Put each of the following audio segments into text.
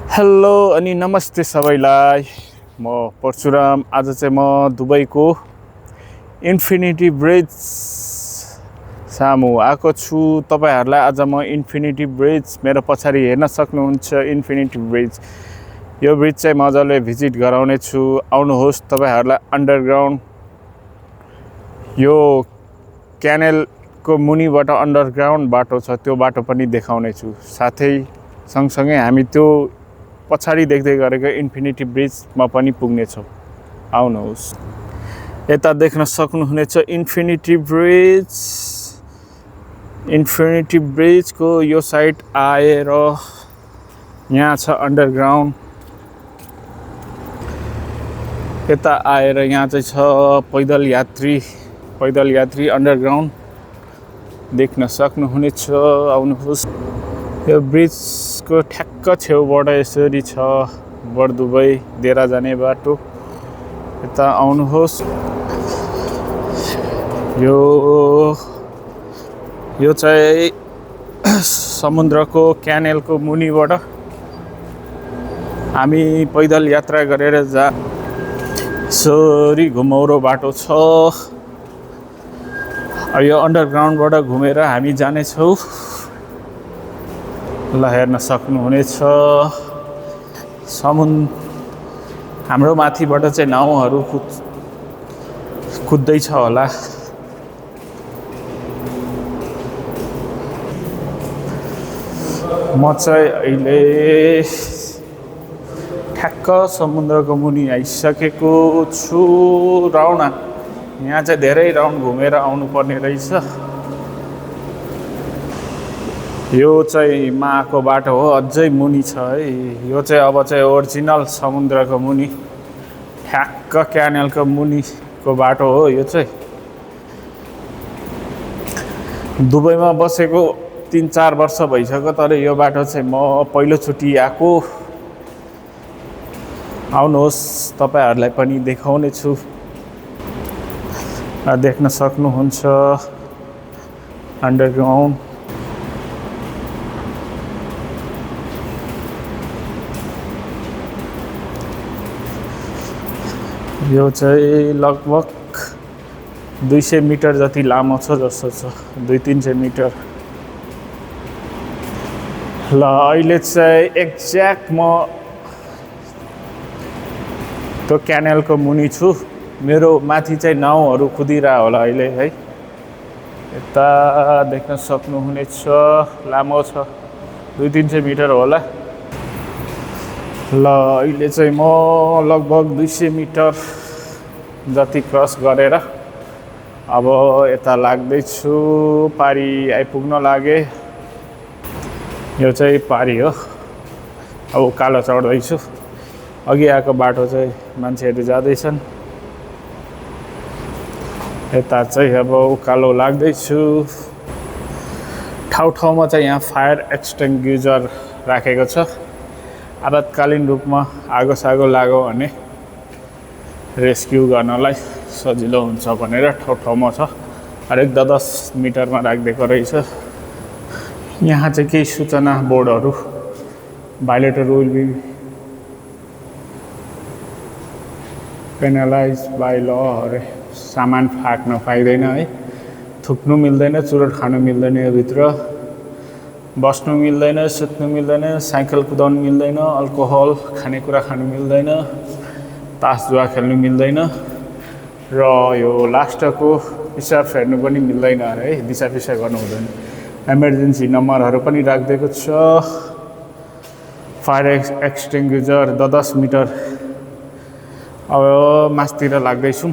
Hello अनि नमस्ते सबैलाई। म परशुराम। आज चाहिँ म दुबईको इन्फिनिटी ब्रिज सामु आएको छु। तपाईहरुलाई आज म इन्फिनिटी ब्रिज मेरो पछाडि हेर्न सक्नुहुन्छ। इन्फिनिटी ब्रिज, यो ब्रिज चाहिँ मजाले भिजिट गराउने छु। आउनुहोस्, तपाईहरुलाई अन्डरग्राउन्ड यो क्यानेलको मुनिबाट अन्डरग्राउन्ड बाटो छ, त्यो बाटो पनि देखाउने छु। साथै सँगसँगै हामी त्यो पछाडि देख्दै गरेको इन्फिनिटी ब्रिजमा पनि पुग्ने छौं। आउनुहोस्, यता देख्न सक्नुहुनेछ इन्फिनिटी ब्रिज। इन्फिनिटी ब्रिजको यो साइड आएर यहाँ छ अन्डरग्राउन्ड। यता आएर यहाँ चाहिँ छ पैदल यात्री अन्डरग्राउन्ड देख्न सक्नुहुनेछ। आउनुहोस्, यो ब्रिजको ठ्याक्क छेउबाट यसरी छ बरदुबई देरा जाने बाटो। यता आउनुहोस्, यो चाहिँ समुद्रको क्यानेलको मुनिबाट हामी पैदल यात्रा गरेर यसरी घुमौरो बाटो छ। यो अन्डरग्राउन्डबाट घुमेर हामी जाने छौं। ल, हेर्न सक्नुहुनेछ हाम्रो माथिबाट चाहिँ नाउहरू कुद्दै छ होला। म चाहिँ अहिले ठ्याक्क समुद्रको मुनि आइसकेको छु। यहाँ चाहिँ धेरै राउन्ड घुमेर आउनुपर्ने रहेछ। यो चाहिँ माको बाटो हो, अझै मुनि छ है। यो चाहिँ अब चाहिँ ओरिजिनल समुद्रको मुनि, ठ्याक्क क्यानेलको मुनिको बाटो हो। यो चाहिँ दुबईमा बसेको 3-4 वर्ष भइसक्यो, तर यो बाटो चाहिँ म पहिलोचोटि आएको। आउनुहोस्, तपाईहरुलाई पनि देखाउने छु। देख्न सक्नुहुन्छ अन्डरग्राउन्ड। यो चाहिँ लगभग 200 मिटर जति लामो छ जस्तो छ, 200-300 मिटर। ल, अहिले चाहिँ एक्ज्याक्ट म त्यो क्यानेलको मुनि छु। मेरो माथि चाहिँ नाउहरू कुदिरहेको होला अहिले है। यता देख्न सक्नुहुनेछ, लामो छ, 200-300 मिटर होला। ल, अहिले चाहिँ म लगभग 200 मिटर जति क्रस गरेर अब यता लाग्दैछु। पारी आइपुग्न लागे। यो चाहिँ पारी हो। अब उकालो चढ्दैछु। अघि आएको बाटो चाहिँ मान्छेहरू जाँदैछन्। यता चाहिँ अब उकालो लाग्दैछु। ठाउँ-ठाउँमा चाहिँ यहाँ फायर एक्सटिङ्ग्युजर राखेको छ। आपतकालीन रूपमा आगो-सागो लाग्यो भने रेस्क्यु गर्नलाई सजिलो हुन्छ भनेर ठाउँ-ठाउँमा छ। हरेक 10 मिटरमा राखिदिएको रहेछ। यहाँ चाहिँ केही सूचना बोर्डहरू, भायोलेटर विल बी पेनलाइज बाई ल अरे। सामान फ्याँक्न पाइँदैन है, थुक्नु मिल्दैन, चुरोट खानु मिल्दैन, यो भित्र बस्नु मिल्दैन, सुत्नु मिल्दैन, साइकल कुदाउनु मिल्दैन, अल्कोहल खानेकुरा खानु मिल्दैन, तास जुवा खेल्नु मिल्दैन, र यो लास्टको पिसाब फेर्नु पनि मिल्दैन है, दिसा-पिसा गर्नु हुँदैन। इमर्जेन्सी नम्बरहरू पनि राखिदिएको छ। फायर एक्सटिङ्ग्युजर 10 मिटर अब मास्तिर लाग्दैछु।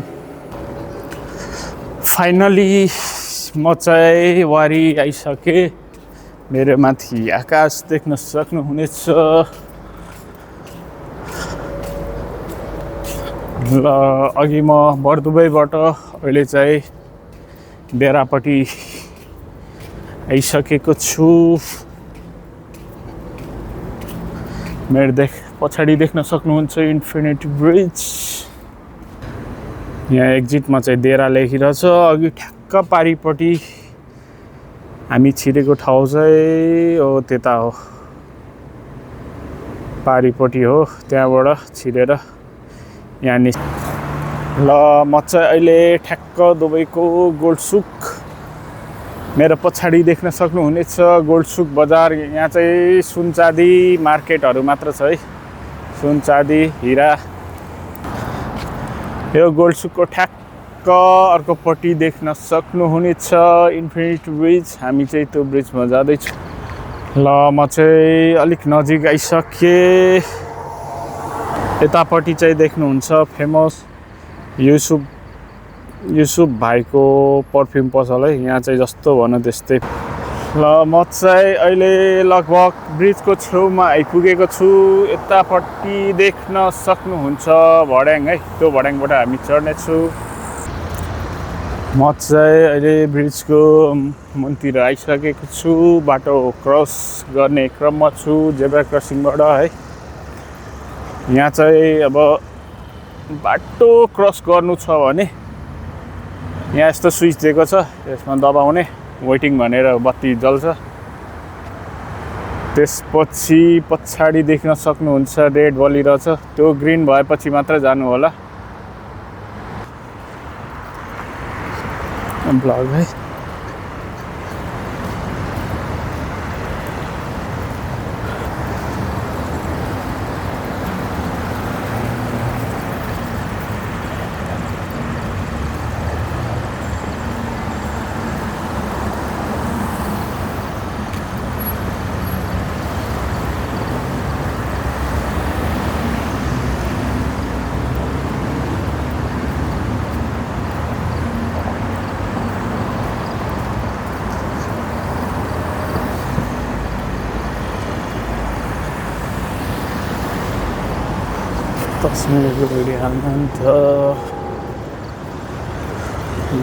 फाइनली म चाहिँ वारी आइसके। मेरो माथि आकाश देख्न सक्नुहुनेछ। ल, अघि म बरदुबईबाट अहिले चाहिँ देरापट्टि आइसकेको छु। मेरो पछाडि देख्न सक्नुहुन्छ इन्फिनिटी ब्रिज। यहाँ एक्जिटमा चाहिँ देरा लेखिरहेछ। अघि ठ्याक्क पारिपट्टि हामी छिरेको ठाउँ चाहिँ हो, त्यता हो। पारिपट्टि हो, त्यहाँबाट छिरेर यहाँ ल म चाहिँ अहिले ठ्याक्क दुबईको गोल्डसुक मेरो पछाडि देख्न सक्नुहुनेछ गोल्डसुक बजार। यहाँ चाहिँ सुन चाँदी मार्केटहरू मात्र छ है, सुन चाँदी हिरा। यो गोल्डसुकको ठ्याक्क अर्कोपट्टि देख्न सक्नुहुनेछ इन्फिनिटी ब्रिज। हामी चाहिँ त्यो ब्रिजमा जाँदैछौँ। ल म चाहिँ अलिक नजिक आइसकेँ। यतापट्टि चाहिँ देख्नुहुन्छ फेमस युसुफ भाइको पर्फ्युम पसल है। यहाँ चाहिँ जस्तो भनौँ त्यस्तै। ल म चाहिँ अहिले लगभग ब्रिजको छेउमा आइपुगेको छु। यतापट्टि देख्न सक्नुहुन्छ भड्याङ है, त्यो भड्याङबाट हामी चढ्नेछु। म चाहिँ अहिले ब्रिजको मुनतिर आइसकेको छु। बाटो क्रस गर्ने क्रममा छु, जेब्रा क्रसिङबाट है। यहाँ चाहिँ अब बाटो क्रस गर्नु छ भने यहाँ यस्तो स्विच दिएको छ, यसमा दबाउने वेटिङ भनेर बत्ती जल्छ। त्यसपछि पछाडि देख्न सक्नुहुन्छ रेड बलिरहेछ, त्यो ग्रिन भएपछि मात्र जानु होला। ब्लग है।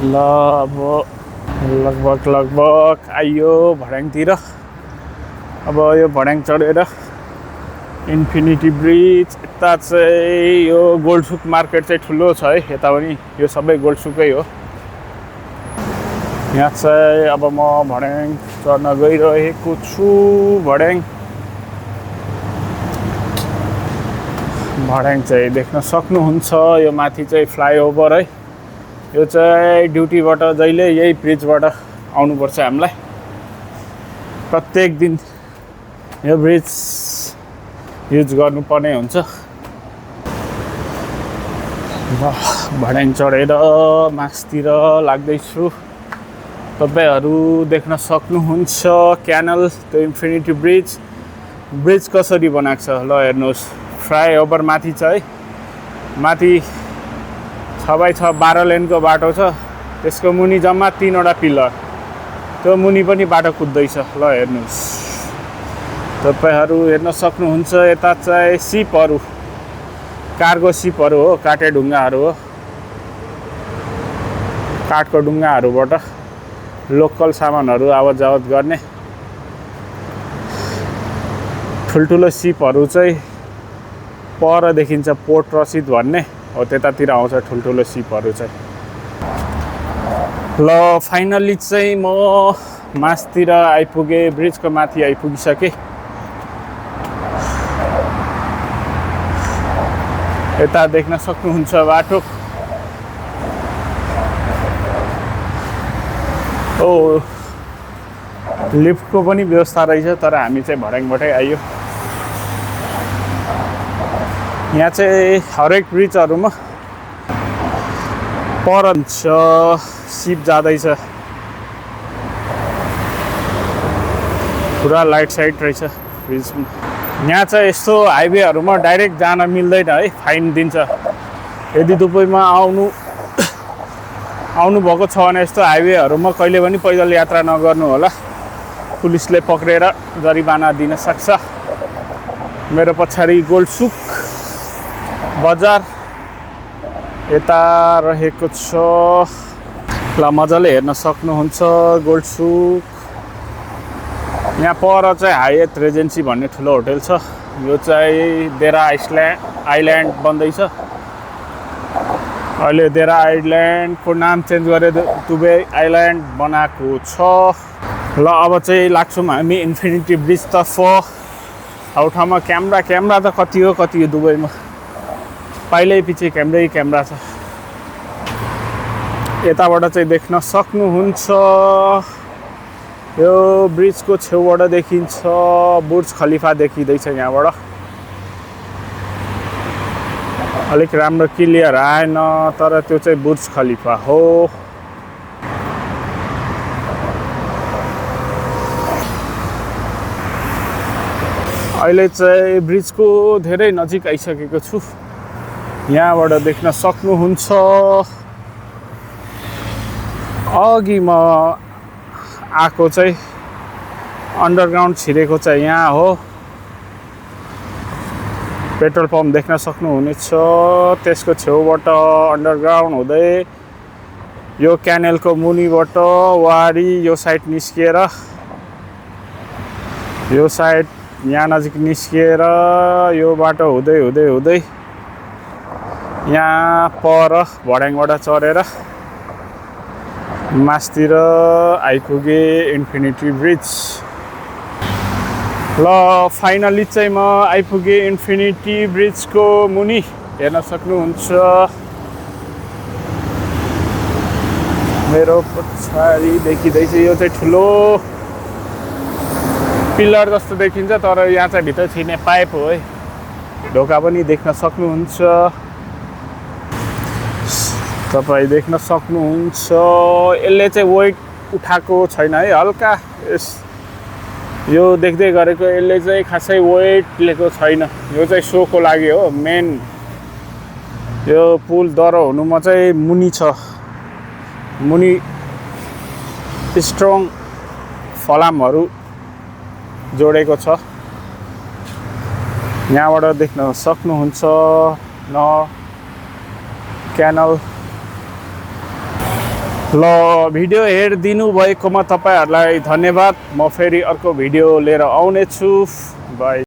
ल अब लगभग आइयो भड्याङतिर। अब यो भड्याङ चढेर इन्फिनिटी ब्रिज। यता चाहिँ यो गोल्डसुक मार्केट चाहिँ ठुलो छ है, यता पनि यो सबै गोल्डसुकै हो। यहाँ चाहिँ अब म भड्याङ चढ्न गइरहेको छु। भड्याङ चाहिँ देख्न सक्नुहुन्छ, यो माथि चाहिँ फ्लाइओभर है। यो चाहिँ ड्युटीबाट जहिले यही ब्रिजबाट आउनुपर्छ हामीलाई। प्रत्येक दिन यो ब्रिज युज गर्नुपर्ने हुन्छ। भड्याङ चढेर मास्तिर लाग्दैछु। तपाईहरू देख्न सक्नुहुन्छ क्यानल, त्यो इन्फिनिटी ब्रिज कसरी बनाएको छ। ल हेर्नुहोस्, फ्लाइओभर माथि छ है, माथि 6x6 12 लेनको बाटो छ। त्यसको मुनि जम्मा 3वटा पिलर, त्यो मुनि पनि बाटो कुद्दैछ। ल हेर्नुहोस्, तपाईहरू हेर्न सक्नुहुन्छ। यता चाहिँ सिपहरू, कार्गो सिपहरू हो, काटे ढुङ्गाहरू हो। काठको ढुङ्गाहरूबाट लोकल सामानहरू आवत जावत गर्ने। ठुल्ठुलो सिपहरू चाहिँ पर देखिन्छ, पोर्ट रसिद भन्ने हो, त्यतातिर आउँछ ठुल्ठुलो सिपहरू चाहिँ। ल फाइनल्ली चाहिँ म मास्तिर आइपुगेँ, ब्रिजको माथि आइपुगिसकेँ। यता देख्न सक्नुहुन्छ बाटो। लिफ्टको पनि व्यवस्था रहेछ, तर हामी चाहिँ भड्याङबाटै आइयो। यहाँ चाहिँ हरेक ब्रिजहरूमा पर सिप जाँदैछ, पुरा लाइट साइट रहेछ ब्रिजमा। यहाँ चाहिँ यस्तो हाइवेहरूमा डाइरेक्ट जान मिल्दैन है, फाइन दिन्छ। यदि दुबईमा आउनु भएको छ भने यस्तो हाइवेहरूमा कहिले पनि पैदल यात्रा नगर्नु होला, पुलिसले पक्रेर जरिवाना दिन सक्छ। मेरो पछाडि गोल्डसुक बजार यता रहेको छ। ल मजाले हेर्न सक्नुहुन्छ गोल्डसुक। यहाँ पर चाहिँ हायत रेजेन्सी भन्ने ठुलो होटल छ। यो चाहिँ देरा आइल्यान्ड बन्दैछ। अहिले देरा आइल्यान्डको नाम चेन्ज गरेर दुबई आइल्यान्ड बनाएको छ। ल अब चाहिँ लाग्छौँ हामी इन्फिनिटी ब्रिजतर्फ। ठाउँमा क्यामेरा त कति हो दुबईमा पहिल्यै पछि क्यामेरा छ यताबाट चाहिँ देख्न सक्नुहुन्छ यो ब्रिजको छेउबाट देखिन्छ बुर्ज खलिफा देखिँदैछ यहाँबाट अलिक राम्रो क्लियर आएन तर त्यो चाहिँ बुर्ज खलिफा हो अहिले चाहिँ ब्रिजको धेरै नजिक आइसकेको छु यहाँबाट देख्न सक्नुहुन्छ अघि म आएको चाहिँ अन्डरग्राउन्ड छिरेको चाहिँ यहाँ हो पेट्रोल पम्प देख्न सक्नुहुनेछ त्यसको छेउबाट अन्डरग्राउन्ड हुँदै यो क्यानेलको मुनिबाट वारी यो साइड निस्किएर यो साइड यहाँ नजिक निस्किएर यो बाटो हुँदै यहाँ पर भड्याङबाट चढेर मास्तिर आइपुगे इन्फिनिटी ब्रिज ल फाइनली चाहिँ म आइपुगे इन्फिनिटी ब्रिजको मुनि हेर्न सक्नुहुन्छ मेरो पछाडि देखिँदैछ यो चाहिँ ठुलो पिलर जस्तो देखिन्छ तर यहाँ चाहिँ भित्र छिर्ने पाइप हो है ढोका पनि देख्न सक्नुहुन्छ तपाईँ देख्न सक्नुहुन्छ यसले चाहिँ वेट उठाएको छैन है हल्का यो देख्दै गरेको यसले चाहिँ खासै वेट लिएको छैन यो चाहिँ सोको लागि हो मेन यो पुल दह्रो हुनुमा चाहिँ मुनि छ मुनि स्ट्रङ फलामहरू जोडेको छ यहाँबाट देख्न सक्नुहुन्छ न क्यानल ल भिडियो हेरिदिनु भएकोमा तपाईहरुलाई धन्यवाद म फेरि अर्को भिडियो लिएर आउने छु बाइ